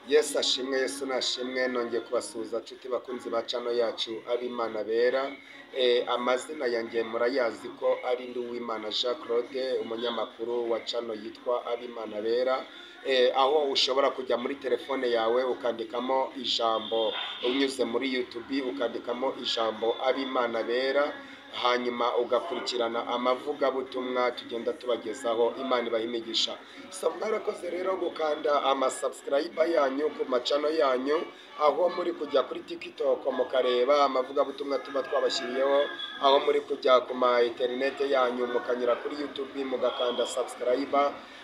Yesu ashimwe, Yesu nashimwe. Nongeye kubasuhuza nshuti bakunzi ba channel yacu Abimana Bera. Amazina yanjye murayazi ko ari Nduwimana Jean Claude, umunyamakuru wa channel yitwa Abimana Bera. Aho ushobora kujya muri telefone yawe ukandikamo ijambo, unyuze muri YouTube ukandikamo ijambo Abimana Bera, hanyuma ugakurikirana amavugabutumwa tugenda tubagezaho. Imana ibaha imigisha. So mwarakoze rero gukanda amasubscribe yanyu ku macano yanyu, aho muri kujya kuri TikTok mukareba amavugabutumwa tuba twabashyiriyeho, aho muri kujya ku ma internet yanyu mukanyura kuri YouTube mugakanda subscribe.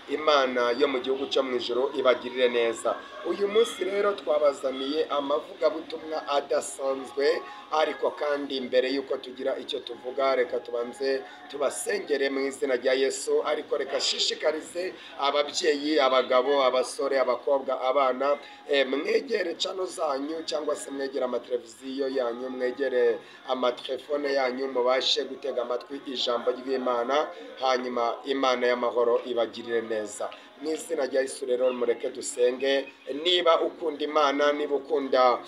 Imana yo mu gihugu cyo mu ijuru ibagirire neza. Uyu munsi rero twabazaniye amavugabutumwa adasanzwe, ariko kandi mbere y'uko tugira icyo tuvuga reka tubanze tubasengere mu izina rya Yesu. Ariko reka shishikarize ababyeyi, abagabo, abasore, abakobwa, abana, mwegere channel zanyu cyangwa se mwegere amateleviziyo yanyu, mwegere amatelefone yanyu, mubashe gutega amatwi ijambo ry'Imana, hanyuma Imana y'amahoro ibagirire neza. Mu izina rya Yesu rero mureke dusenge. Niba ukunda Imana, niba ukunda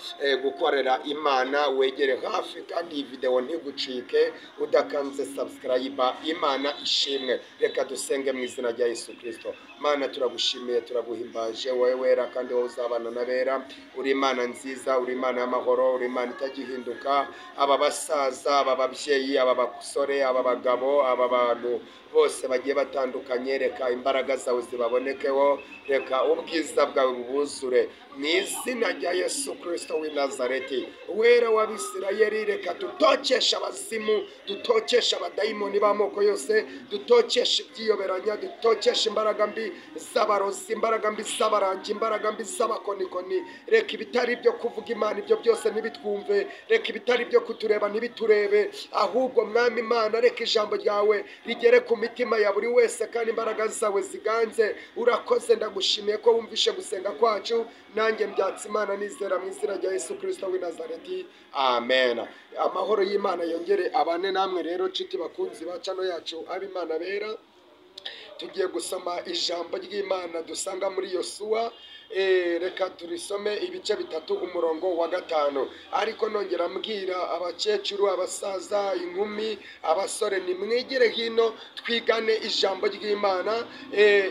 gukorera Imana, wegere hafi kandi iyi video ntigucike udakanze subscribe. Imana ishimwe. Reka dusenge mu izina rya Yesu Kristo. Mana, turagushimiye, turaguhimbaje, wowe wera kandi wowe uzabana n'abera. Uri Imana nziza, uri Imana y'amahoro, uri Imana itagihinduka. Aba basaza, aba babyeyi, aba basore, aba bagabo, aba bantu bose bagiye batandukanye, reka imbaraga zawe zibabonekeho, reka ubwiza bwawe bubuzure mu izina rya Yesu Kristo w'i Nazareti, wera w'Abisirayeli. Reka dutokeshe abazimu, dutokeshe abadayimoni b'amoko yose, dutokeshe ibyiyoberanya, dutokeshe imbaraga mbi z'abarozi, imbaraga mbi z'abarangi, imbaraga mbi z'abakonikoni. Reka ibitari byo kuvuga Imana ibyo byose ntibitwumve, reka ibitari byo kutureba ntibiturebe, ahubwo Mwami Imana reka ijambo ryawe rigere ku mitima ya buri wese kandi imbaraga zawe ziganze. Urakoze, ndagushimiye ko wumvishe gusenga kwacu. Nanjye mbyatsa Imana nizera mu izina rya Yesu Kristo w'i Nazareti, amen. Amahoro y'Imana yongere abane namwe. Rero nshuti bakunzi ba channel yacu Abimana Bera, tugiye gusoma ijambo ry'Imana dusanga muri Yosuwa. Reka turisome ibice 3 umurongo wa 5. Ariko nongera mbwira abakecuru, abasaza, inkumi, abasore, nimwegere hino twigane ijambo ry'Imana.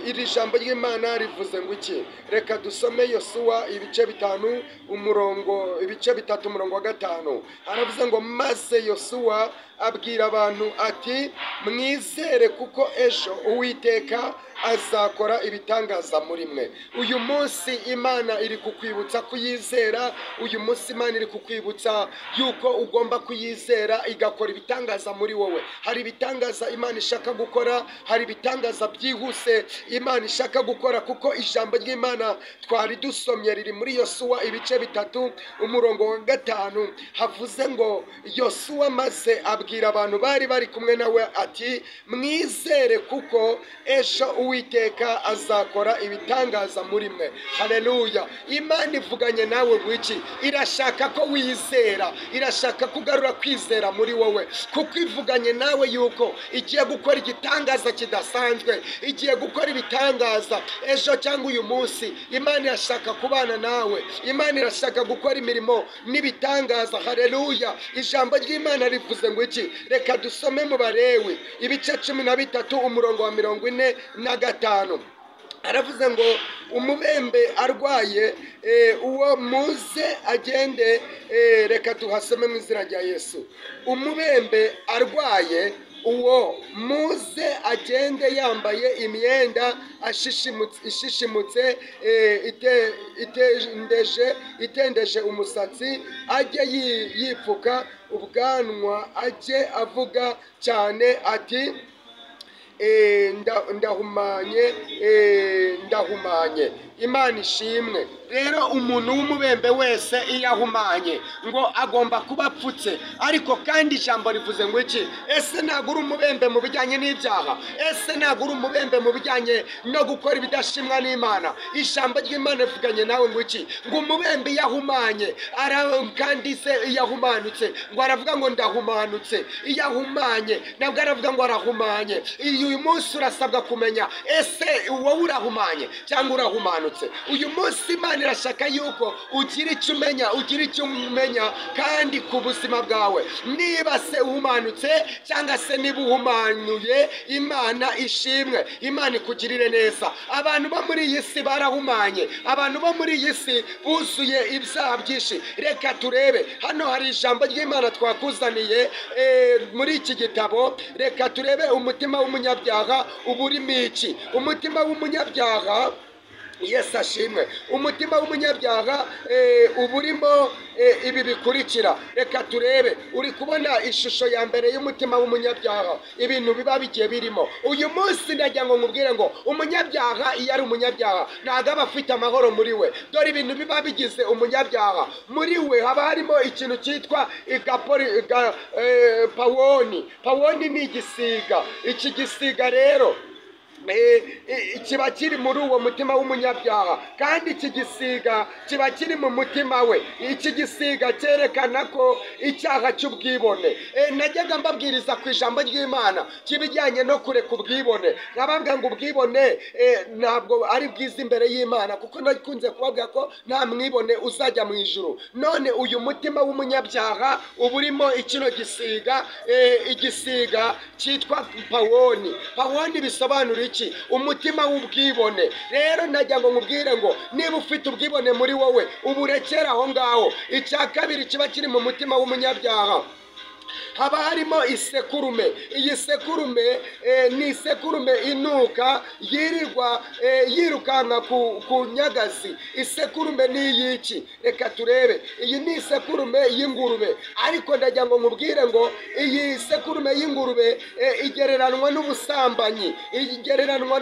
Iri jambo ry'Imana rivuze ngo iki? Reka dusome Yosuwa ibice 5 umurongo, ibice 3 umurongo wa 5. Haravuze ngo maze Yosuwa abwira abantu ati mwizere kuko ejo Uwiteka azakora ibitangaza muri mwe. Uyu munsi Imana iri kukwibutsa kuyizera. Uyu munsi Imana iri kukwibutsa yuko ugomba kuyizera igakora ibitangaza muri wowe. Hari ibitangaza Imana ishaka gukora, hari ibitangaza byihuse Imana ishaka gukora, kuko ijambo ry'Imana twari dusomye riri muri Yosuwa ibice 3 umurongo wa 5. Havuze ngo Yosuwa maze abwira abantu bari bari kumwe nawe ati mwizere kuko ejo Uwiteka azakora ibitangaza muri mwe. Haleluya. Imana ivuganye nawe wiki, irashaka ko wizera, irashaka kugarura kwizera muri wowe, kuko ivuganye nawe yuko igiye gukora igitangaza kidasanzwe, igiye gukora ibitangaza ejo cyangwa uyu munsi. Imana irashaka kubana nawe, Imana irashaka gukora imirimo n'ibitangaza. Haleluya. Ijambo ry'Imana rivuze ngo iki? Reka dusome mu Balewi ibice 13 umurongo wa 45. Aravuze ngo umubembe arwaye, uwo muze agende. Reka tuhasome mu izina rya Yesu. Umubembe arwaye, uwo muze agende yambaye imyenda ishishimutse, itendeje umusatsi, ajye yipfuka ubwanwa, ajye avuga cyane ati ndahumanye, ndahumanye. Imana ishimwe. Rero umuntu w'umubembe wese iyo ahumanye ngo agomba kuba apfutse. Ariko kandi ijambo rivuze ngo iki? Ese ntabwo uri umubembe mu bijyanye n'ibyaha? Ese ntabwo uri umubembe mu bijyanye no gukora ibidashimwa n'Imana? Ijambo ry'Imana rivuganye nawe ngo iki? Ngo umubembe iyo ahumanye, kandi se iyo ahumanutse ngo aravuga ngo ndahumanutse. Iyo ahumanye ntabwo aravuga ngo arahumanye. Uyu munsi urasabwa kumenya, ese wowe urahumanye cyangwa urahumanutse? Uyu munsi Imana irashaka yuko ugira icyo umenya, ugira icyo umenya kandi ku buzima bwawe. Niba se uhumanutse cyangwa se niba uhumanuye, Imana ishimwe, Imana ikugirire neza. Abantu bo muri iyi si barahumanye, abantu bo muri iyi si buzuye ibyaha byinshi. Reka turebe, hano hari ijambo ry'Imana twakuzaniye muri iki gitabo. Reka turebe umutima w'umunyabyaha uba urimo iki. Umutima w'umunyabyaha, Yesu ashimwe, umutima w'umunyabyaha uba urimo ibi bikurikira. Reka turebe, uri kubona ishusho ya mbere y'umutima w'umunyabyaha, ibintu biba bigiye birimo. Uyu munsi ndagira ngo nkubwire ngo umunyabyaha iyo ari umunyabyaha ntabwo aba afite amahoro muri we. Dore ibintu biba bigize umunyabyaha muri we, haba harimo ikintu cyitwa pawoni. Pawoni ni igisiga. Iki gisiga rero kiba kiri muri uwo mutima w'umunyabyaha, kandi iki gisiga kiba kiri mu mutima we. Iki gisiga cyerekana ko icyaha cy'ubwibone. Najyaga mbabwiriza ku ijambo ry'Imana kibijyanye no kureka ubwibone, nkababwira ngo ubwibone ntabwo ari bwiza imbere y'Imana, kuko nakunze kubabwira ko nta mwibone uzajya mu ijuru. None uyu mutima w'umunyabyaha uba urimo ikino gisiga, igisiga cyitwa pawoni. Pawoni bisobanura iki? Umutima w'ubwibone. Rero najya ngo nkubwire ngo niba ufite ubwibone muri wowe, uburekera aho ngaho. Icya kabiri kiba kiri mu mutima w'umunyabyaha, haba harimo isekurume. Iyi sekurume ni isekurume inuka, yirirwa yirukanka ku nyagazi. Isekurume ni iyiki? Reka turebe. Iyi ni isekurume y'ingurube, ariko ndagira ngo nkubwire ngo iyi sekurume y'ingurube igereranwa n'ubusambanyi, igereranwa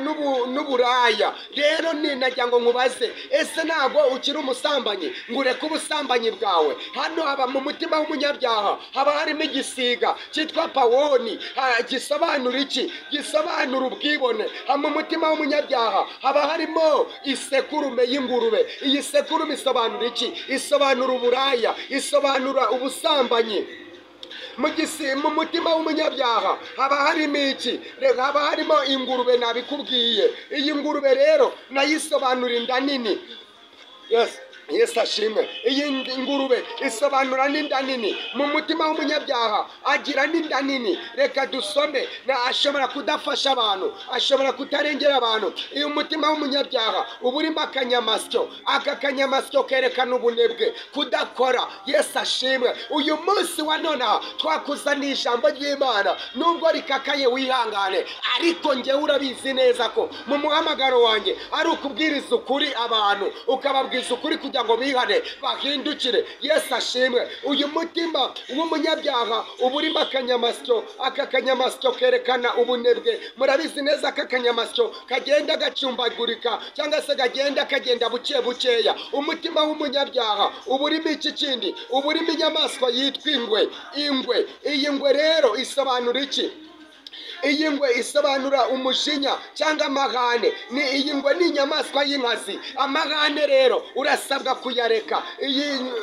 n'uburaya. Rero nagira ngo nkubaze, ese ntabwo ukiri umusambanyi ngo ureke ubusambanyi bwawe? Hano haba mu mutima w'umunyabyaha haba harimo igisiga cyitwa pawoni. Gisobanura iki? Gisobanura ubwibone. Mu mutima w'umunyabyaha haba harimo isekurume y'ingurube. Iyi sekurume isobanura iki? Isobanura uburaya, isobanura ubusambanyi. Mu mutima w'umunyabyaha haba harimo iki? Haba harimo ingurube, nabikubwiye. Iyi ngurube rero nayo isobanura inda nini. Yes. Yesu ashimwe. Iyi ngurube isobanura n'inda nini. Mu mutima w'umunyabyaha agira n'inda nini. Reka dusome. Na ashobora kudafasha abantu, ashobora kutarengera abantu. Iyo umutima w'umunyabyaha uba urimo akanyamasyo, aka kanyamasyo kerekana ubunebwe, kudakora. Yesu ashimwe. Uyu munsi wa nonaha twakuzaniye ijambo ry'Imana, nubwo rikakaye wihangane, ariko njyewe urabizi neza ko mu muhamagaro wanjye ari ukubwiriza ukuri abantu, ukababwiza ukuri kugira ngo bihane bahindukire. Yesu ashimwe. Uyu mutima w'umunyabyaha uba urimo akanyamasyo. Aka kanyamasyo kerekana ubunebwe. Murabizi neza ko akanyamasyo kagenda gacumbagurika cyangwa se kagenda kagenda buke bukeya. Umutima w'umunyabyaha uba urimo iki kindi? Uba urimo inyamaswa yitwa ingwe. Ingwe, iyi ngwe rero isobanura iki? Iyi ngwe isobanura umujinya cyangwa amahane. Ni iyi ngwe ni inyamaswa y'inkazi. Amahane rero urasabwa kuyareka.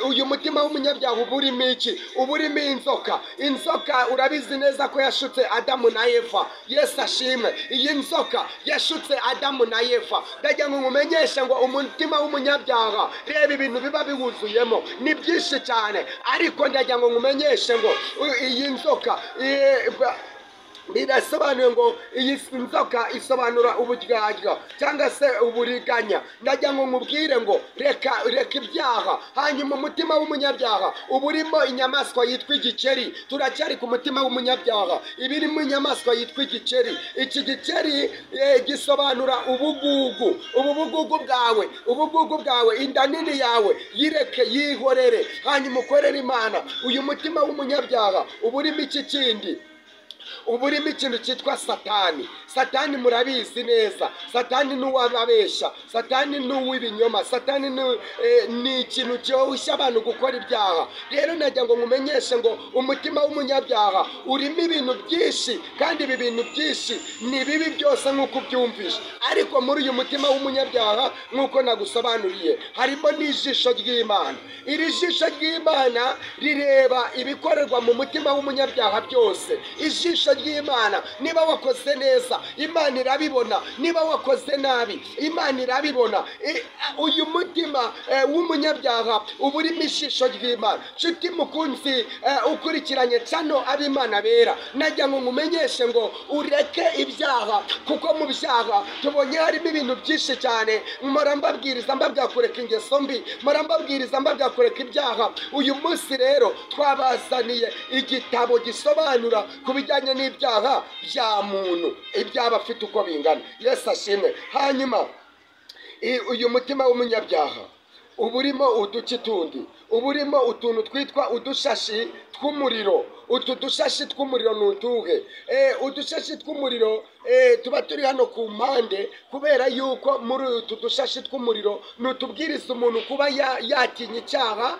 Uyu mutima w'umunyabyaha uba urimo iki? Uba urimo inzoka. Inzoka urabizi neza ko yashutse Adamu na Eva. Yesu ashimwe. Iyi nzoka yashutse Adamu na Eva. Ndagira ngo nkumenyeshe ngo umutima w'umunyabyaha, reba ibintu biba biwuzuyemo ni byinshi cyane, ariko ndagira ngo nkumenyeshe ngo iyi nzoka birasobanuye ngo iyi nzoka isobanura uburyarya cyangwa se uburiganya. Ndagira ngo nkubwire ngo reka ibyaha. Hanyuma umutima w'umunyabyaha uba urimo inyamaswa yitwa igikeri. Turacyari ku mutima w'umunyabyaha, ibirimo inyamaswa yitwa igikeri. Iki gikeri gisobanura ubugugu. Ubugugu bwawe, ubugugu bwawe, inda nini yawe yireke, yihorere, hanyuma ukorere Imana. Uyu mutima w'umunyabyaha uba urimo iki kindi? Uba urimo ikintu cyitwa Satani. Satani murabizi neza. Satani ni uw'ababesha, Satani ni uw'ibinyoma, Satani ni ikintu cyoshya abantu gukora ibyaha. Rero nagira ngo nkumenyeshe ngo umutima w'umunyabyaha urimo ibintu byinshi, kandi ibi bintu byinshi ni bibi byose nk'uko ubyumvishe. Ariko muri uyu mutima w'umunyabyaha nk'uko nagusobanuriye, harimo n'ijisho ry'Imana. Iri jisho ry'Imana rireba ibikorerwa mu mutima w'umunyabyaha byose. Ijisho ijisho ry'Imana. Niba wakoze neza Imana irabibona, niba wakoze nabi Imana irabibona. Uyu mutima w'umunyabyaha uba urimo ijisho ry'Imana. Nshuti mukunzi ukurikiranye cano ab'Imana bera, najya ngo nkumenyeshe ngo ureke ibyaha, kuko mu byaha tubonye harimo ibintu byinshi cyane. Mpora mbabwiriza mbabwira kureka ingeso mbi, mpora mbabwiriza mbabwira kureka ibyaha. Uyu munsi rero twabazaniye igitabo gisobanura ku bijyanye n'ibyaha bya muntu, ibyaba afite uko bingana. Yesu ashimwe. Hanyuma uyu mutima w'umunyabyaha uba urimo uduki tundi, uba urimo utuntu twitwa udushashi tw'umuriro. Utu dushashi tw'umuriro ni utuhe? Udushashi tw'umuriro tuba turi hano ku mpande, kubera yuko muri utu dushashi tw'umuriro ni utubwiriza umuntu kuba yatinya icyaha,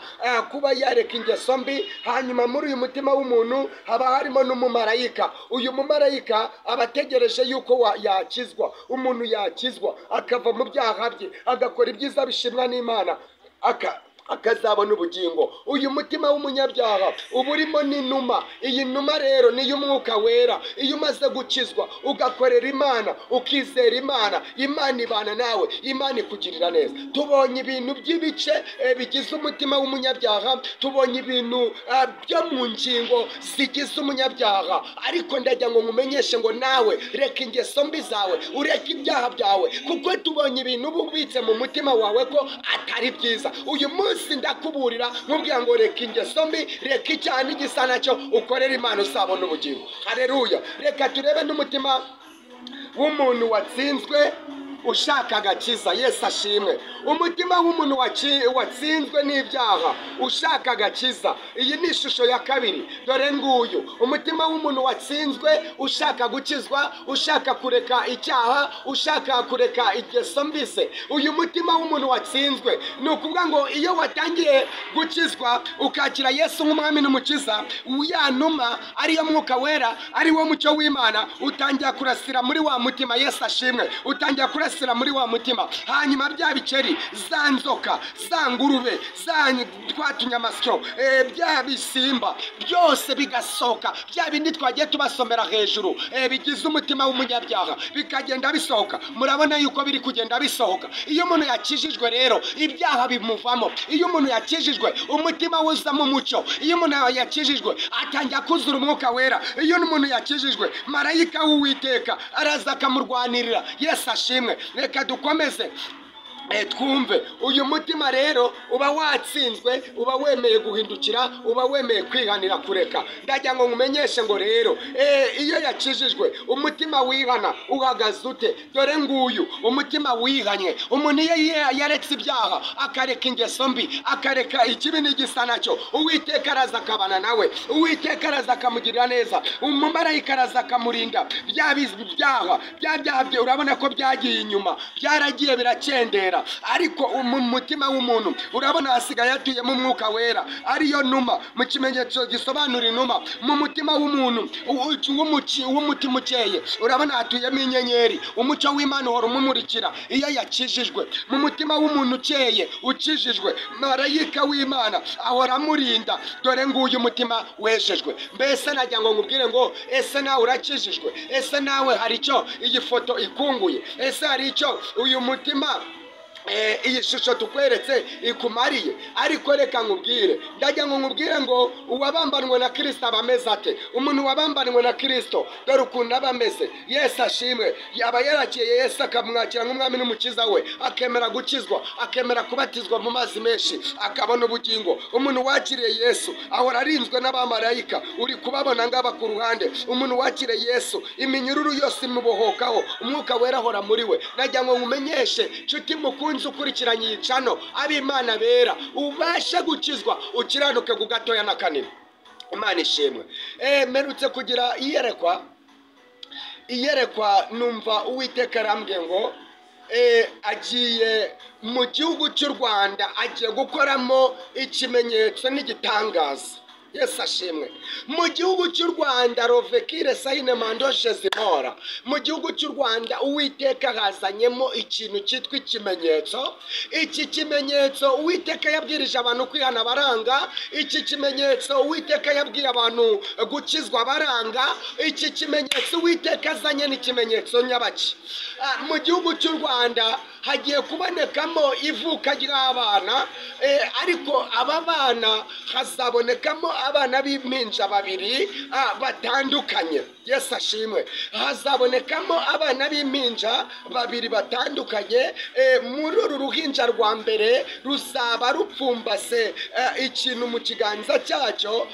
kuba yareka ingeso mbi. Hanyuma muri uyu mutima w'umuntu haba harimo n'umumarayika. Uyu mumarayika aba ategereje yuko yakizwa, umuntu yakizwa akava mu byaha bye, agakora ibyiza bishimwa n'Imana, akazabona ubugingo. Uyu mutima w'umunyabyaha uba urimo n'inuma. Iyi numa rero ni iy'umwuka wera. Iyo umaze gukizwa ugakorera Imana, ukizera Imana, Imana ibana nawe, Imana ikugirira neza. Tubonye ibintu by'ibice bigize umutima w'umunyabyaha, tubonye ibintu byo mu ngingo zigize umunyabyaha. Ariko ndajya ngo nkumenyeshe ngo nawe reka ingeso mbi zawe, ureke ibyaha byawe, kuko tubonye ibintu uba ubitse mu mutima wawe ko atari byiza. Uyu munsi ndakuburira nkubwira ngo reka ingeso mbi, reka icyaha n'igisa nacyo, ukorere Imana uzabona ubugingo. Haleluya. Reka turebe n'umutima w'umuntu watsinzwe ushaka agakiza. Yesu ashimwe. Umutima w'umuntu watsinzwe n'ibyaha ushaka agakiza. Iyi ni ishusho ya kabiri. Dore nguyu umutima w'umuntu watsinzwe ushaka gukizwa, ushaka kureka icyaha, ushaka kureka ingeso mbi se. Uyu mutima w'umuntu watsinzwe ni ukuvuga ngo iyo watangiye gukizwa ukakira Yesu nk'umwami n'umukiza, ya numa ariyo mwuka wera, ari wo mucyo w'Imana, utangira kurasira muri wa mutima. Yesu ashimwe. Utangira kurasira muri wa mutima. Hanyuma bya bikeri, za nzoka, za ngurube, za twa tunyamasyo, bya bisimba byose bigasohoka. Bya bindi twagiye tubasomera hejuru bigize umutima w'umunyabyaha bikagenda bisohoka. Murabona yuko biri kugenda bisohoka. Iyo umuntu yakijijwe rero ibyaha bimuvamo. Iyo umuntu yakijijwe umutima wuzamo umucyo. Iyo umuntu yakijijwe atangira kuzura umwuka wera. Iyo umuntu yakijijwe marayika w'Uwiteka araza akamurwanirira. Yesu ashimwe. Reka dukomeze twumve. Uyu mutima rero uba watsinzwe, uba wemeye guhindukira, uba wemeye kwihanira kureka. Ndagira ngo nkumenyeshe ngo rero iyo yakijijwe umutima wihana uhagaze ute? Dore nguyu umutima wihanye. Umuntu iyo yaretse ibyaha, akareka ingeso mbi, akareka ikibi n'igisa nacyo, Uwiteka araza akabana nawe, Uwiteka araza akamugirira neza, umumarayika araza akamurinda bya byaha. Bya byaha bye urabona ko byagiye inyuma, byaragiye birakendera. Ariko mu mutima w'umuntu urabona hasigaye atuyemo umwuka wera, ariyo numa, mu kimenyetso gisobanura inuma. Mu mutima w'umuntu w'umutima ukeye urabona hatuyemo inyenyeri, umucyo w'Imana uhora umumurikira iyo yakijijwe. Mu mutima w'umuntu ukeye ukijijwe, marayika w'Imana ahora amurinda. Dore nguyu umutima wejejwe. Mbese najya ngo nkubwire ngo ese nawe urakijijwe? Ese nawe hari icyo iyi foto ikunguye? Ese hari icyo uyu mutima iyi shusho tukweretse ikumariye? Ariko reka nkubwire, ndajya ngo nkubwire ngo uwabambanwe na Kristo aba ameze ate? Umuntu wabambanwe na Kristo dore ukuntu aba ameze. Yesu ashimwe. Yaba yarakiye Yesu akamwakira nk'umwami n'umukiza we, akemera gukizwa, akemera kubatizwa mu mazi menshi, akabona ubugingo. Umuntu wakiriye Yesu ahora arinzwe n'abamarayika, uri kubabona ngaba ku ruhande. Umuntu wakiriye Yesu iminyururu yose imubohokaho, umwuka wera ahora muri we. Najya ngo nkumenyeshe nshuti mukunzi ukurikiranye iyi cano ab'Imana bera, ubashe gukizwa ukiranuke ku gatoya na kanini. Imana ishimwe. Mperutse kugira iyerekwa, numva Uwiteka arambwiye ngo agiye mu gihugu cy'u Rwanda, agiye gukoramo ikimenyetso n'igitangaza. Yesu ashimwe. Mu gihugu cy'u Rwanda Rovekire Sayine Mandoshe Zimora, mu gihugu cy'u Rwanda Uwiteka hazanyemo ikintu cyitwa ikimenyetso. Iki kimenyetso Uwiteka yabwirije abantu kwihana baranga, iki kimenyetso Uwiteka yabwiye abantu gukizwa baranga, iki kimenyetso Uwiteka azanye ni ikimenyetso nyabaki. Mu gihugu cy'u Rwanda hagiye kubonekamo ivuka ry'abana, ariko aba bana hazabonekamo abana b'impinja babiri batandukanye. Yesu ashimwe. Hazabonekamo abana b'impinja babiri batandukanye. Muri uru ruhinja rwa mbere ruzaba rupfumbase ikintu mu kiganza cyacyo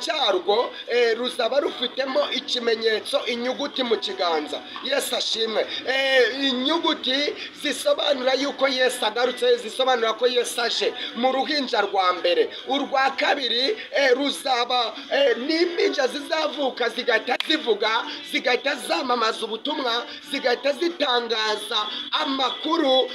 cyarwo, ruzaba rufitemo ikimenyetso, inyuguti mu kiganza. Yesu ashimwe. Inyuguti zisobanura yuko Yesu agarutse, zisobanura ko Yesu aje mu ruhinja rwa mbere. Urwa kabiri ruzaba n'impinja zizavuka zigahita zivuga, zigahita zamamaza ubutumwa, zigahita zitangaza amakuru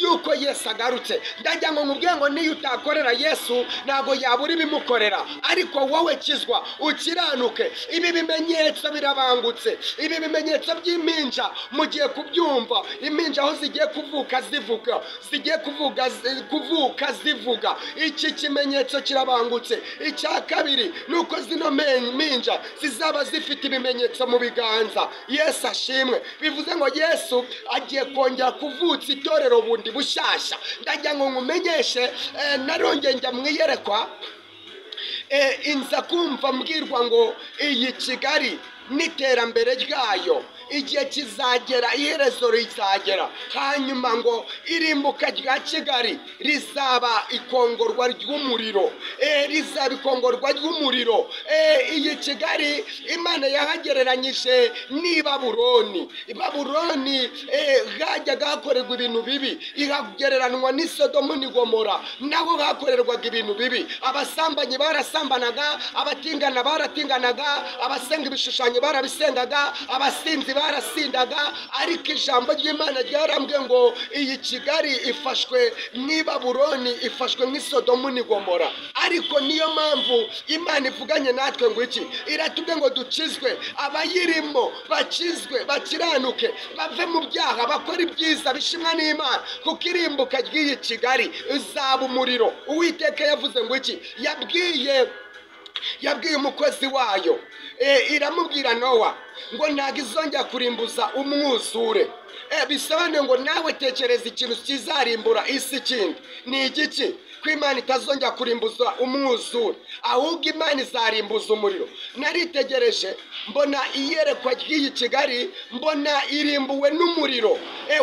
yuko Yesu agarutse. Ndagira ngo nkubwire ngo niyo utakorera Yesu ntabwo yabura ibimukorera, ariko wowe kizwa ukiranuke. Ibi bimenyetso birabangutse, ibi bimenyetso by'impinja mugiye kubyumva. Impinja aho zigiye kuvuka zivuga, zigiye kuvuka zivuga. Iki kimenyetso kirabangutse. Icya kabiri nuko zino mpinja zizaba zifite ibimenyetso mu biganza. Yesu ashimwe. Bivuze ngo Yesu agiye kongera kuvutsa itorero bundi bushyashya. Ndagira ngo nkumenyeshe, narongeye njya mu iyerekwa, inza kumva mbwirwa ngo iyi Kigali n'iterambere ryayo igihe kizagera, iherezo rizagera, hanyuma ngo irimbuka rya Kigali rizaba ikongorwa ry'umuriro, rizaba ikongorwa ry'umuriro. Iyi Kigali Imana yahagereranyije n'i Babuloni. I Babuloni hajyaga hakorerwa ibintu bibi, ihagereranwa n'i Sodomu n'i Gomora, naho hakorerwaga ibintu bibi. Abasambanyi barasambanaga, abatingana baratinganaga, abasenga ibishushanyo barabisengaga, abasinzi barasindaga. Ariko ijambo ry'Imana ryarambwiye ngo iyi Kigali ifashwe nk'i Babuloni, ifashwe nk'i Sodomu n'i Gomora. Ariko niyo mpamvu Imana ivuganye natwe ngo iki? Iratubwiye ngo dukizwe, abayirimo bakizwe, bakiranuke, bave mu byaha, bakore ibyiza bishimwa n'Imana, kuko irimbuka ry'iyi Kigali izaba umuriro. Uwiteka yavuze ngo iki? Yabwiye umukozi wayo, iramubwira Nowa ngo ntabwo izongera kurimbuza umwuzure. Bisobanuye ngo nawe tekereza ikintu kizarimbura isi kindi ni igiki? Ko Imana itazongera kurimbuza umwuzure, ahubwo Imana izarimbuza umuriro. Naritegereje mbona iyerekwa ry'iyi Kigali, mbona irimbuwe n'umuriro.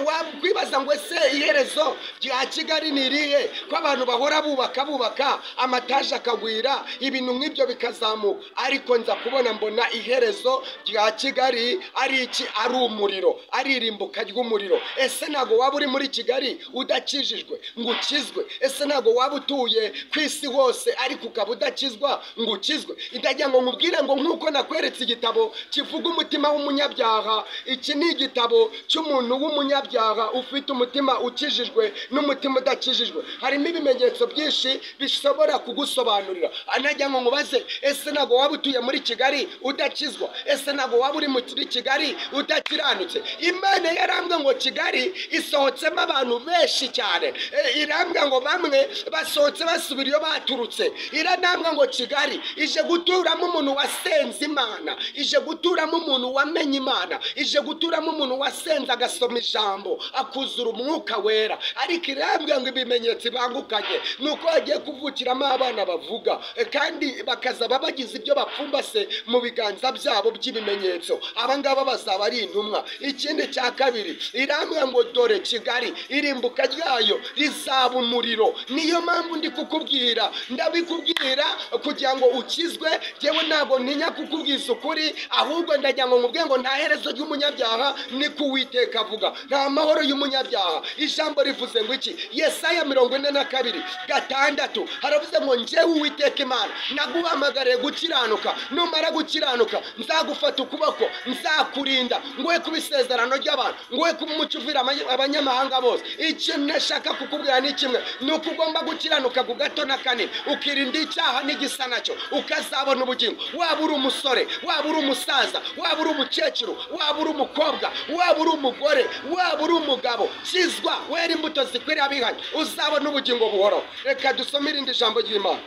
Wakwibaza ngo ese iherezo rya Kigali ni irihe, ko abantu bahora bubaka bubaka amataje akagwira, ibintu nk'ibyo bikazamuka? Ariko nza kubona mbona iherezo rya Kigali ari iki? Ari umuriro, ari irimbuka ry'umuriro. Ese ntabwo waba uri muri Kigali udakijijwe ngo ukizwe? Ese ntabwo waba utuye ku isi hose ariko ukaba udakizwa ngo ukizwe? Ndagira ngo nkubwire ngo nk'uko nakweretse igitabo kivuga umutima w'umunyabyaha, iki ni igitabo cy'umuntu w'umunyabyaha ufite umutima ukijijwe n'umutima udakijijwe. Harimo ibimenyetso byinshi bishobora kugusobanurira. Nagira ngo nkubaze, ese ntabwo waba utuye muri Kigali udakizwa? Ese ntabwo waba uri muri Kigali udakiranutse? Imana yarambwe ngo Kigali isohotsemo abantu benshi cyane. Irambwe ngo bamwe basohotse basubira iyo baturutse. Iranambwe ngo Kigali ije guturamo umuntu wasenze Imana, ije guturamo umuntu wamenye Imana, ije guturamo umuntu wasenze agasoma ijambo akuzura umwuka wera. Ariko irambwe ngo ibimenyetso ibangukanye nuko hagiye kuvukiramo abana bavuga, kandi bakazaba bagize ibyo bapfumbase mu biganza byabo by'ibimenyetso. Aba ngaba bazaba ari intumwa. Ikindi cya kabiri, irambwe ngo dore Kigali irimbuka ryayo rizaba umuriro. Niyo mpamvu ndi kukubwira, ndabikubwira kugira ngo ukizwe. Jewe ntabwo ntinya kukubwiza ukuri, ahubwo ndagira ngo nkubwire ngo nta herezo ry'umunyabyaha, ni ko Uwiteka avuga. Nta mahoro y'umunyabyaha. Ijambo rivuze ngo iki? Yesaya 42:6 haravuze ngo njyewe Uwiteka Imana naguhamagariye gukiranuka, numara gukiranuka nzagufata ukuboko, nzakurinda, nguhe kuba isezerano ry'abantu, nguhe kuba umucyo uvira abanyamahanga bose. Icyo nashaka kukubwira ni kimwe, ni uko ugomba Gukiranuka ku gato na kanini, ukirinda icyaha n'igisa nacyo, ukazabona ubugingo. Waba uri umusore, waba uri umusaza, waba uri umukecuru, waba uri umukobwa, waba uri umugore, waba uri umugabo, kizwa wera imbuto zikwiriye abihanye, uzabona ubugingo buhoraho. Reka dusome irindi jambo ry'Imana.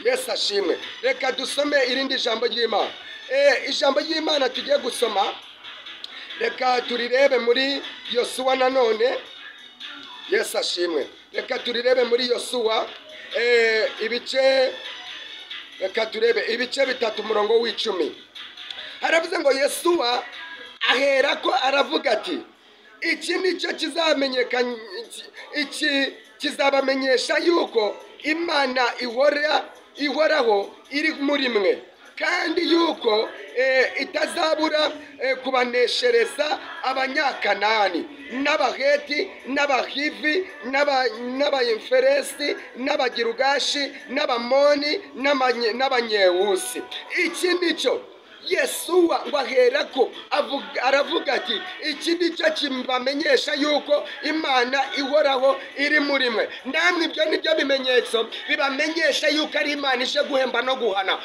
Yesu ashimwe. Reka dusome irindi jambo ry'Imana. Ijambo ry'Imana tugiye gusoma, reka turirebe muri Yosuwa nanone. Yesu ashimwe. Reka turirebe muri Yosuwa ibice, reka turebe ibice 3 umurongo w'10. Haravuze ngo Yosuwa aherako aravuga ati iki nicyo kizamenyekana, iki kizabamenyesha yuko Imana ihoraho iri muri mwe, kandi yuko itazabura kubaneshereza Abanyakanani n'Abaheti n'Abahivi n'Abayemferesi n'Abagirugashi n'Abamoni n'Abanyewusi. Iki nicyo Yesuwa ngo aherako aravuga ati iki nicyo kibamenyesha yuko Imana ihoraho iri muri mwe. Namwe ibyo nibyo bimenyetso bibamenyesha yuko ari Imana ije guhemba no guhana.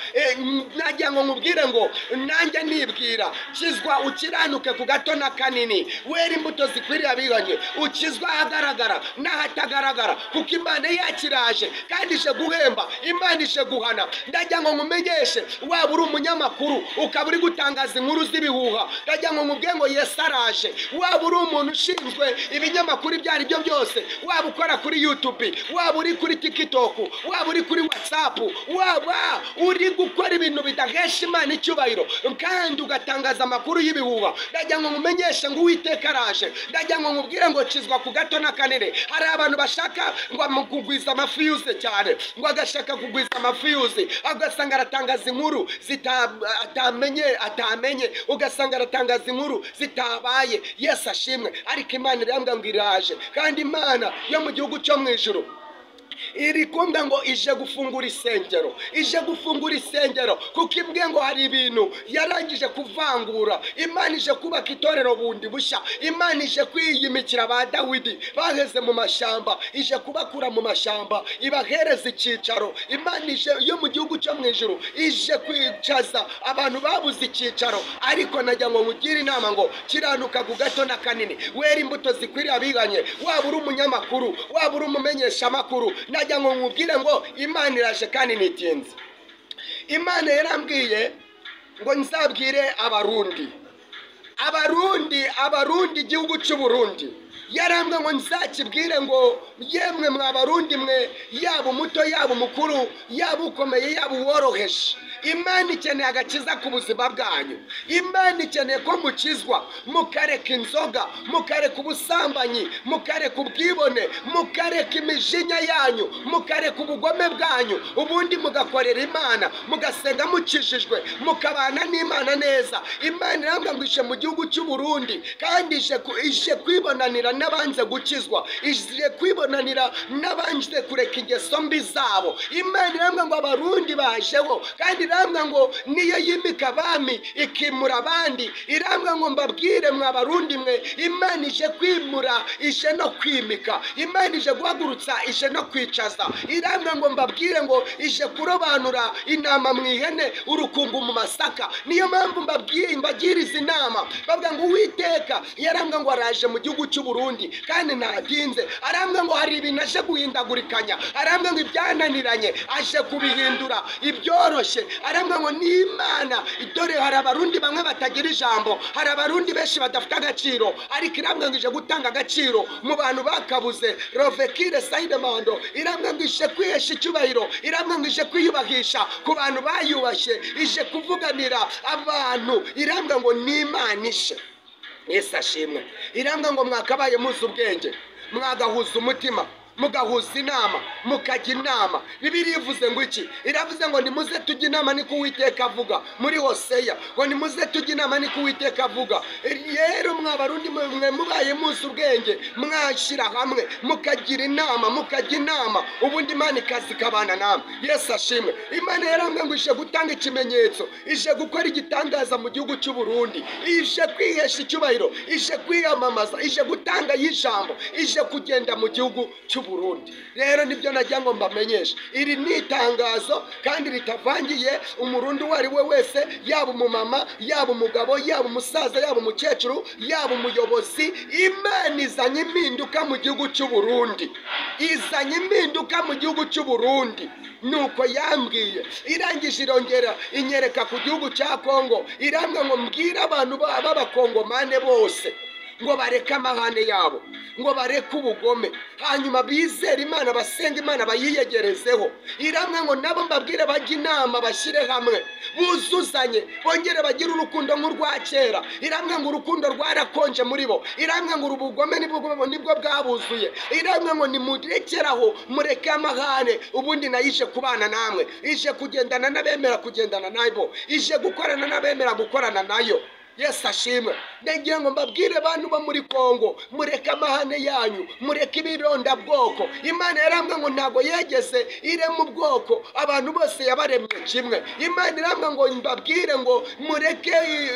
Nagira ngo nkubwire ngo nanjye nibwira, kizwa ukiranuke ku gato na kanini, wera imbuto zikwiriye abihanye, ukizwa ahagaragara n'ahatagaragara, kuko Imana yakiraje kandi ije guhemba, Imana ije guhana. Ndagira ngo nkumenyeshe, waba uri umunyamakuru ukaba uri gutangaza inkuru z'ibihuha, ndagira ngo nkubwire ngo Yesu araje. Waba uri umuntu ushinzwe ibinyamakuru ibyo ari byo byose, waba ukora kuri YouTube, waba uri kuri TikTok, waba uri kuri WhatsApp, waba uri gukora ibintu bidahesha Imana icyubahiro kandi ugatangaza amakuru y'ibihuha, ndagira ngo nkumenyeshe ngo Uwiteka araje. Ndagira ngo nkubwire ngo kizwa ku gato na kanini. Hari abantu bashaka ngo kugwiza amafiyuze cyane, ngo agashaka kugwiza amafiyuze, ugasanga aratangaza inkuru atamenye, ugasanga aratangaza inkuru zitabaye. Yesu ashimwe. Ariko Imana irambwira ngo iraje, kandi Imana yo mu gihugu cyo mu ijuru iri kumbwa ngo ije gufungura isengero, ije gufungura isengero, kuko imbwe ngo hari ibintu yarangije kuvangura. Imana ije kubaka itorero bundi bushya, Imana ije kwiyimikira ba Dawidi baheze mu mashyamba, ije kubakura mu mashyamba ibahereza icyicaro. Imana ije yo mu gihugu cyo mu ijuru ije kwicaza abantu babuze icyicaro. Ariko najya ngo nkugire inama ngo kiranuka ku gato na kanini, wera imbuto zikwiriye abihanye. Waba uri umunyamakuru, waba uri umumenyeshamakuru, najya ngo nkubwire ngo Imana iraje kandi ntitinze. Imana yarambwiye ngo nzabwire Abarundi, Abarundi, igihugu cy'u Burundi. Yarambwiye ngo nzakibwire ngo yemwe mwa Barundi mwe, yaba umuto yaba umukuru, yaba ukomeye yaba uworoheje, Imana ikeneye agakiza ku buzima bwanyu. Imana ikeneye ko mukizwa, mukareka inzoga, mukareka ubusambanyi, mukareka ubwibone, mukareka imijinya yanyu, mukareka ubugome bwanyu, ubundi mugakorera Imana, mugasenga mukijijwe, mukabana n'Imana neza. Imana irambwira ngo ije mu gihugu cy'u Burundi, kandi ije kwibonanira n'abanze gukizwa, ije kwibonanira n'abanze kureka ingeso mbi zabo. Imana irambwira ngo Abarundi bajeho, kandi irambwira ngo niyo yimika abami ikimura abandi. Irambwira ngo mbabwire mwa Barundi mwe, Imana ije kwimura, ije no kwimika, Imana ije guhagurutsa, ije no kwicaza. Irambwira ngo mbabwire ngo ije kurobanura intama mu ihene, urukungu mu masaka. Niyo mpamvu mbabwiye, mbagiriza inama, bavuga ngo Uwiteka yarambwira ngo araje mu gihugu cy'u Burundi kandi ntatinze. Arambwira ngo hari ibintu aje guhindagurikanya, arambwira ngo ibyananiranye aje kubihindura ibyoroshye. Arambwira ngo ni Imana. Dore hari Abarundi bamwe batagira ijambo, hari Abarundi benshi badafite agaciro, ariko irambwira ngo ije gutanga agaciro mu bantu bakabuze. Rovekire Saidemando irambwira ngo ije kwihesha icyubahiro, irambwira ngo ije kwiyubahisha ku bantu bayubashye, ije kuvuganira abantu. Irambwira ngo ni Imana ishe. Yesu ashimwe. Irambwira ngo mwakabaye muzi ubwenge, mwagahuza umutima, mugahuza inama, mukajya inama. Bibiliya ivuze ngo iki? Iravuze ngo nimuze tujye inama, niko Uwiteka avuga muri Hoseya, ngo nimuze tujye inama, niko Uwiteka avuga. Rero mwa Barundi mwe mubaye muzi ubwenge, mwashyira hamwe mukagira inama, mukajya inama, ubundi Imana ikazikabana namwe. Yesu ashimwe. Imana yarambwiye ngo ije gutanga ikimenyetso, ije gukora igitangaza mu gihugu cy'u Burundi, ije kwihesha icyubahiro, ije kwiyamamaza, ije gutanga y'ijambo, ije kugenda mu gihugu cy'u Burundi. Rero nibyo najya ngo mbamenyeshe, iri ni itangazo kandi ritavangiye umurundi uwo ari we wese, yaba umumama, yaba umugabo, yaba umusaza, yaba umukecuru, yaba umuyobozi. Imana izanye impinduka mu gihugu cy'u Burundi, izanye impinduka mu gihugu cy'u Burundi. Nuko yambwiye, irangije irongera inyereka ku gihugu cya Kongo, irambwira ngo mbwire abantu b'abakongomane bose ngo bareke amahane yabo, ngo bareke ubugome, hanyuma bizere Imana, basenga Imana, bayiyegerezeho. Irambwira ngo nabo mbabwire bajye inama, bashyire hamwe, buzuzanye, bongere bagire urukundo nk'urwa kera. Irambwira ngo urukundo rwarakonje muri bo, irambwira ngo ubugome nibwo bwabuzuye. Irambwira ngo nimurekeraho, mureke amahane, ubundi nayo ije kubana namwe, ije kugendana n'abemera kugendana nabo, ije gukorana n'abemera gukorana nayo. Yesu ashimwe. Ndagira ngo mbabwire bantu bo muri Kongo, mureke amahane yanyu, mureke ibirondabwoko. Imana yarambwira ngo ntago yegeze irema ubwoko, abantu bose yabaremye kimwe. Imana irambwira ngo mbabwire ngo mureke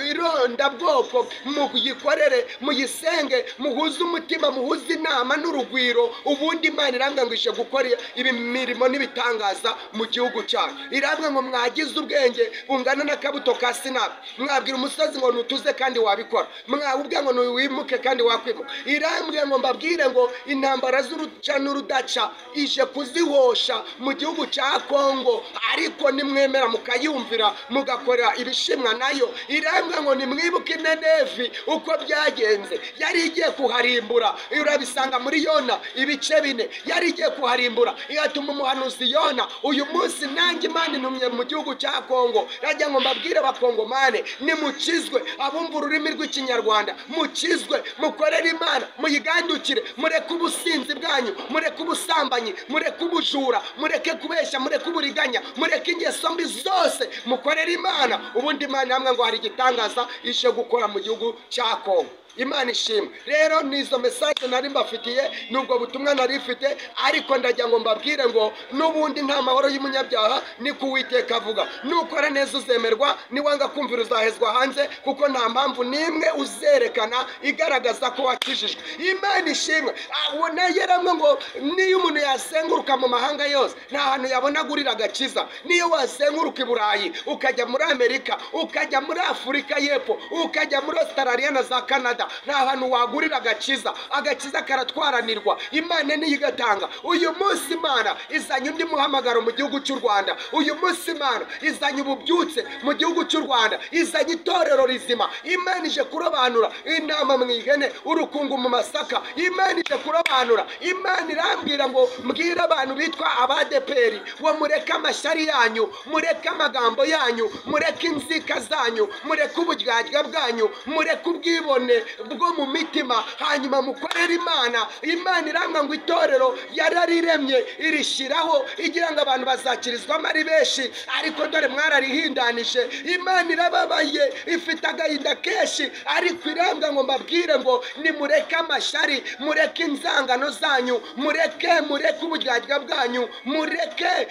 irondabwoko, muyikorere, muyisenge, muhuze umutima, muhuze inama n'urugwiro. Ubundi Imana irambwira ngo ije gukora imirimo n'ibitangaza mu gihugu cyanyu. Irambwira ngo mwagize ubwenge bungana n'akabuto ka sinapi, mwabwira umusozi ngo nutuze kandi wabikora, mwawubwira ngo ntiwimuke kandi wakwimuka. Irambwira ngo mbabwire ngo intambara z'uruca n'urudaca ije kuzihosha mu gihugu cya Kongo, ariko nimwemera mukayumvira mugakora ibishimwa nayo. Irambwira ngo nimwibuke Ninevi uko byagenze, yari igiye kuharimbura. Urabisanga muri Yona ibice 4, yari igiye kuharimbura igatuma umuhanuzi Yona. Uyu munsi nanjye Imana intumye mu gihugu cya Kongo, rajya ngo mbabwire abakongomane nimukizwe, abumva ururimi rw'ikinyarwanda mukizwe, mukorere Imana, muyigandukire, mureke ubusinzi bwanyu, mureke ubusambanyi, mureke ubujura, mureke kubeshya, mureke uburiganya, mureke ingeso mbi zose, mukorere Imana. Ubundi Imana hamwe ngo hari igitangaza ije gukora mu gihugu cya Kongo. Imana ishimwe. Rero nizo message nari mbafitiye, nubwo butumwa nari mfite, ariko ndajya ngo mbabwire ngo nubundi nta mahoro y'umunyabyaha, ni ku Uwiteka avuga. Nukora neza uzemerwa, niwanga kumvira uzahezwa hanze, kuko nta mpamvu nimwe uzerekana igaragaza ko wakijijwe. Imana ishimwe. Abona yaramwe ngo niyo umuntu yasenguruka mu mahanga yose nta hantu yabona gurira agakiza. Niyo wasenguruka i Burayi, ukajya muri Amerika, ukajya muri Afurika y'Epfo, ukajya muri Australia na za Canada, nta hantu wagurira agakiza. Agakiza karatwaranirwa, Imana niyo igatanga. Uyu munsi Imana izanye undi muhamagaro mu gihugu cy'u Rwanda. Uyu munsi Imana izanye ububyutse mu gihugu cy'u Rwanda, izanye itorero rizima. Imana ije kurobanura intama mu ihene, urukungu mu masaka. Imana ije kurobanura. Imana irambwira ngo mbwire abantu bitwa abadeperi ngo mureke amashyari yanyu, mureke amagambo yanyu, mureke inzika zanyu, mureke uburyarya bwanyu, mureke ubwibone bwo mu mitima, hanyuma mukorere Imana. Imana irambwira ngo itorero yarariremye irishyiraho igira ngo abantu bazakirizwamo ari benshi, ariko dore mwararihindanije. Imana irababaye, ifite agahinda kenshi, ariko irambwira ngo mbabwire ngo nimureke amashyari, mureke inzangano zanyu, mureke uburyarya bwanyu, mureke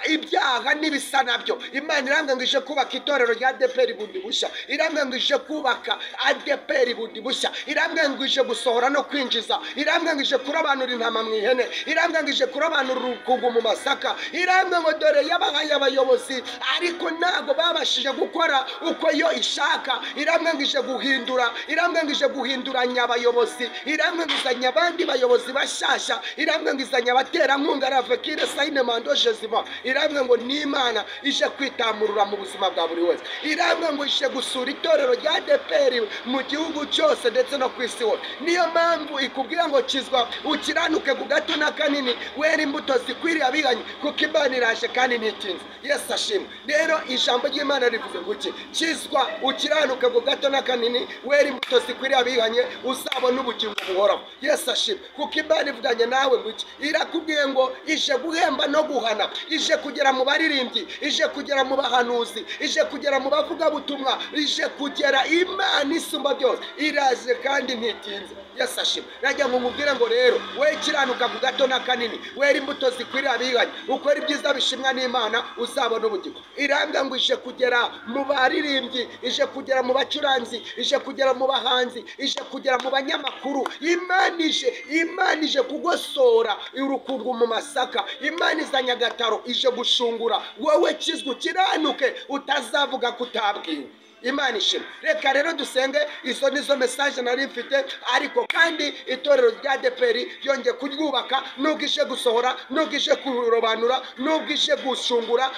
ibyaha n'ibisa nabyo. Imana irambwira ngo ije kubaka itorero rya ADEPR bundi bushya, irambwira ngo ije kubaka ADEPR bundi bushya, irambwira ngo ije gusohora no kwinjiza, irambwira ngo ije kurobanura intama mu ihene, irambwira ngo ije kurobanura urukungu mu masaka. Irambwira ngo dore yabahaye abayobozi, ariko ntago babashije gukora uko yo ishaka. Irambwira ngo ije guhindura, irambwira ngo ije guhinduranya abayobozi, irambwira ngo izanye abandi bayobozi bashasha, irambwira ngo izanye abaterankunga Ravekire Saine Mando Jeziba. Irambwira ngo ni Imana ije kwitamurura mu buzima bwa buri wese. Irambwira ngo ije gusura itorero rya ADEPR mu gihugu cyose ndetse no ku isi hose. Niyo mpamvu ikubwira ngo kizwa ukiranuke ku gato na kanini, wera imbuto zikwiriye abiganye, kuko Imana iraje kandi ntitinze. Yesu ashimwe. Rero ijambo ry'Imana rivuze ngo iki? Kizwa ukiranuke ku gato na kanini, wera imbuto zikwiriye abiganye, uzabona ubugingo buhoraho. Yesu ashimwe. Kuko Imana ivuganye nawe ngo iki? Irakubwiye ngo ije guhemba no guhana, ije kugera mu baririmbyi, ije kugera mu bahanuzi, ije kugera mu bavugabutumwa, ije kugera. Imana isumba byose iraje. Ndaje kandi ntitinze. Yesu ashimwe. Najya ngo nkubwire ngo rero we kiranuka ku gato na kanini, wera imbuto zikwirira abihanye, ukora ibyiza bishimwa n'Imana, uzabona ubugingo. Irambwa ngo ije kugera mu baririmbyi, ije kugera mu bacuranzi, ije kugera mu bahanzi, ije kugera mu banyamakuru. Imana ije kugosora urukungu mu masaka. Imana izanye agataro, ije gushungura. Wowe kizwe ukiranuke, utazavuga ko utabwiwe. Imana ishimwe. Reka rero dusenge. Izo nizo message nari mfite, ariko kandi itorero rya ADEPR yongeye kuryubaka, nubwo ije gusohora, nubwo ije kurobanura, nubwo ije gushungura,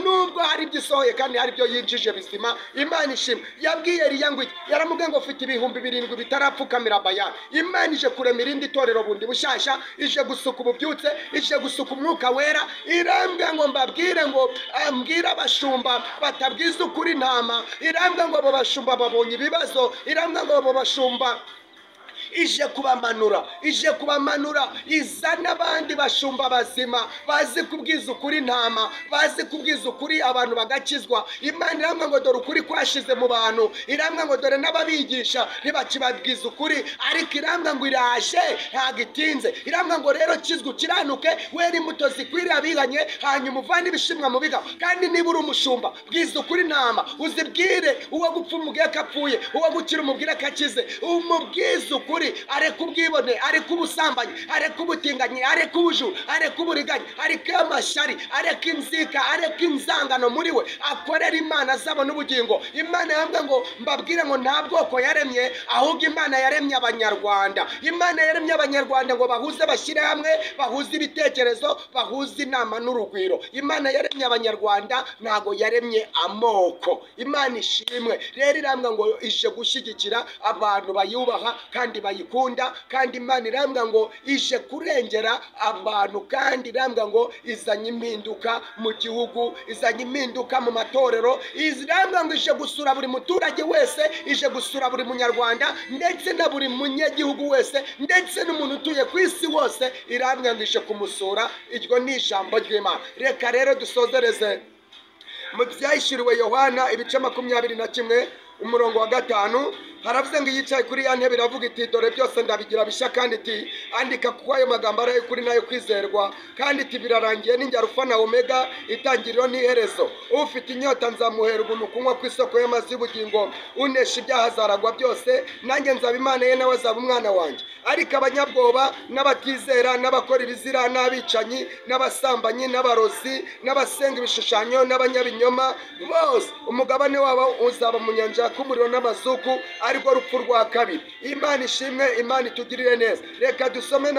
nubwo hari ibyo isohoye kandi hari ibyo yinjije bizima. Imana ishimwe. Yabwiye Eliya ngo iki? Yaramubwiye ngo ufite 7,000 bitarapfukamira Bayali. Imana ije kurema irindi torero bundi bushyashya, ije gusuka ububyutse, ije gusuka umwuka wera. Irambwira ngo mbabwire ngo ambwira abashumba batabwiza ukuri intama. Irambwa ngo abo bashumba babonye ibibazo. Irambwa ngo abo bashumba ije kubamanura, ije kubamanura, izana abandi bashumba bazima, bazi kubwiza ukuri intama, bazi kubwiza ukuri abantu bagakizwa. Imana irambwa ngo dore ukuri kwashize mu bantu. Irambwa ngo dore n'ababigisha ntibakibabwiza ukuri, ariko irambwa ngo iraje ntabwo itinze. Irambwa ngo rero kizwe ukiranuke, wera imbuto zikwiriye abihanye, hanyuma uvane ibishimwa mu bigabo. Kandi niba uri umushumba, bwiza ukuri intama, uzibwire uwo gupfa umubwire ko apfuye, uwo gukira umubwire ko akize, umubwize ukuri, areke ubwibone, areke ubusambanyi, areke ubutinganyi, areke ubujura, areke uburiganya, areke amashyari, areke inzika, areke inzangano muri we, akorera Imana azabona ubugingo. Imana yambwiye ngo mbabwire ngo nta bwoko yaremye, ahubwo Imana yaremye Abanyarwanda. Imana yaremye Abanyarwanda ngo bahuze, bashyire hamwe, bahuze ibitekerezo, bahuze inama n'urugwiro. Imana yaremye Abanyarwanda, ntago yaremye amoko. Imana ishimwe. Rero irambwa ngo ije gushyigikira abantu bayubaha kandi bayikunda, kandi Imana irambwa ngo ije kurengera abantu, kandi irambwa ngo izanye impinduka mu gihugu, izanye impinduka mu matorero, irambwa ngo ije gusura buri muturage wese, ije gusura buri munyarwanda ndetse na buri munyagihugu wese, ndetse n'umuntu utuye ku isi wose, irambwa ngo ije kumusura. Iryo ni ijambo ry'Imana. Reka rero dusozereze mu byahishuriwe Yohana ibice 21 umurongo wa 5. Haravuze ngo yicaye kuri ya ntebe iravuga iti dore byose ndabigira bishya, kandi iti andika kuko ayo magambo ari ay'ukuri n'ayo kwizerwa, kandi iti birarangiye, ni njye Alufa na Omega, itangiriro n'iherezo. Ufite inyota nzamuhera ubuntu kunywa ku isoko y'amazi y'ubugingo, unesha ibyaha azaragwa byose, nanjye nzaba Imana ye nawe azaba umwana wanjye. Ariko abanyabwoba n'abatizera n'abakora ibizira n'abicanyi n'abasambanyi n'abarozi n'abasenga ibishushanyo n'abanyabinyoma bose, umugabane wabo uzaba mu nyanja y'umuriro n'amazuku, ariko rupfu rwa kabiri. Imana ishimwe, Imana itugirire neza. Reka dusome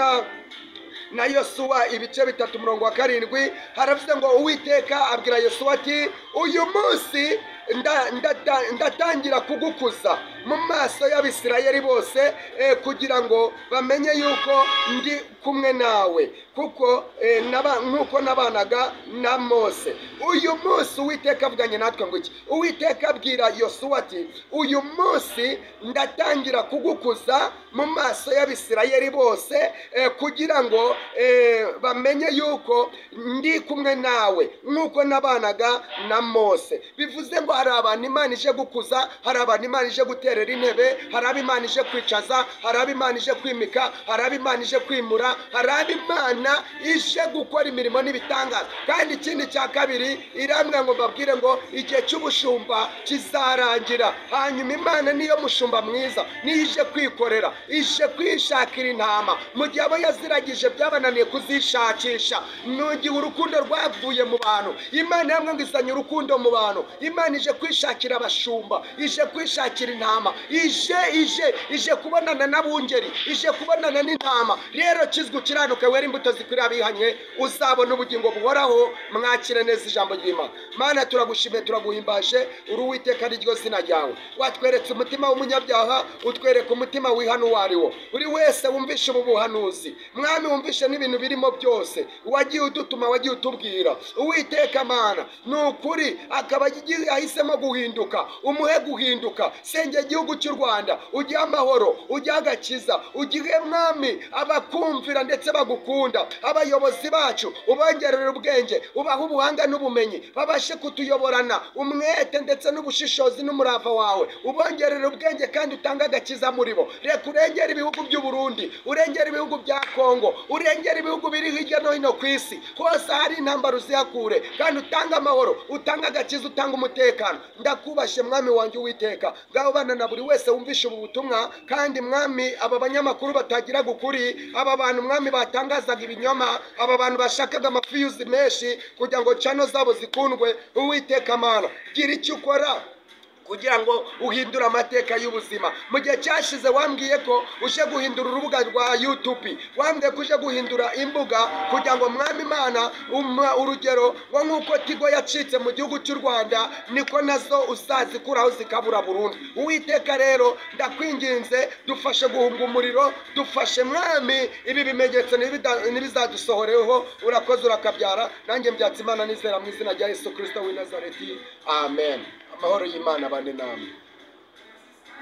na Yosuwa ibice 3 umurongo wa 7. Haravuze ngo Uwiteka abwira Yosuwa ati uyu munsi ndatangira kugukuza mu maso y'Abisirayeli bose, kugira ngo bamenye yuko ndi kumwe nawe, kuko nkuko nabanaga na Mose. Uyu munsi Uwiteka avuganye natwe ngo iki? Uwiteka abwira Yosuwa ati uyu munsi ndatangira kugukuza mu maso y'Abisirayeli bose, kugira ngo bamenye yuko ndi kumwe nawe nkuko nabanaga na Mose. Bivuze ngo hari abantu Imana ije gukuza, hari abantu Imana ije guterera intebe, hari abo Imana ije kwicaza, hari abo Imana ije kwimika, hari abo Imana ije kwimura, hari abo Imana ije gukora imirimo n'ibitangaza. Kandi ikindi cya kabiri irambwira ngo mbabwire ngo igihe cy'ubushumba kizarangira, hanyuma Imana niyo mushumba mwiza, niyo ije kwikorera, ije kwishakira intama mu gihe abo yaziragije byabananiye kuzishakisha, mu gihe urukundo rwavuye mu bantu. Imana yambwiye ngo izanye urukundo mu bantu. Imana ije kwishakira abashumba, ije kwishakira intama, ije kubonana n'abungeri, ije kubonana n'intama. Rero kizwe ukiranuke, wera imbuto zikwiriye abihanye, uzabona ubugingo buhoraho. Mwakire neza ijambo ry'Imana. Mana turagushimiye, turaguhimbaje, uri Uwiteka n'iryo zina ryawe. Watweretse umutima w'umunyabyaha, utwereka umutima wihana uwo ari wo. Buri wese wumvishe ubu buhanuzi, Mwami wumvishe n'ibintu birimo byose wagiye udutuma, wagiye utubwira. Uwiteka Mana, ni ukuri akaba ahisemo guhinduka, umuhe guhinduka. Senge Igihugu cy'u Rwanda ugihe amahoro, ugihe agakiza, ugihe Mwami abakumvira ndetse bagukunda. Abayobozi bacu ubongerere ubwenge, ubahe ubuhanga n'ubumenyi, babashe kutuyoborana umwete ndetse n'ubushishozi n'umurava wawe. Ubongerere ubwenge kandi utange agakiza muri bo. Reka urengere ibihugu by'u Burundi, urengere ibihugu bya Kongo, urengere ibihugu biri hirya no hino ku isi hose hari intambara, uzihakure kandi utange amahoro, utange agakiza, utange umutekano. Ndakubashye Mwami wanjye Uwiteka, ngaho bana na buri wese wumvishe ubu butumwa. Kandi Mwami, aba banyamakuru batagiraga ukuri, aba bantu Mwami batangazaga ibinyoma, aba bantu bashakaga amafiyuzi menshi kugira ngo channel zabo zikundwe, Uwiteka Mana, gira icyo ukora kugira ngo uhindure amateka y'ubuzima. Mu gihe cyashize wambwiye ko uje guhindura urubuga rwa YouTube, wambwiye ko uje guhindura imbuga kugira ngo Mwami Imana urugero ngo nk'uko Tigo yacitse mu gihugu cy'u Rwanda, niko nazo uzazikuraho zikabura burundu. Uwiteka rero ndakwinginze, dufashe guhunga umuriro, dufashe Mwami ibi bimenyetso ntibizadusohoreho. Urakoze, urakabyara. Nanjye mbyatsa Imana nizera mu izina rya Yesu Kristo w'i Nazareti, amen. Amahoro y'Imana abane namwe.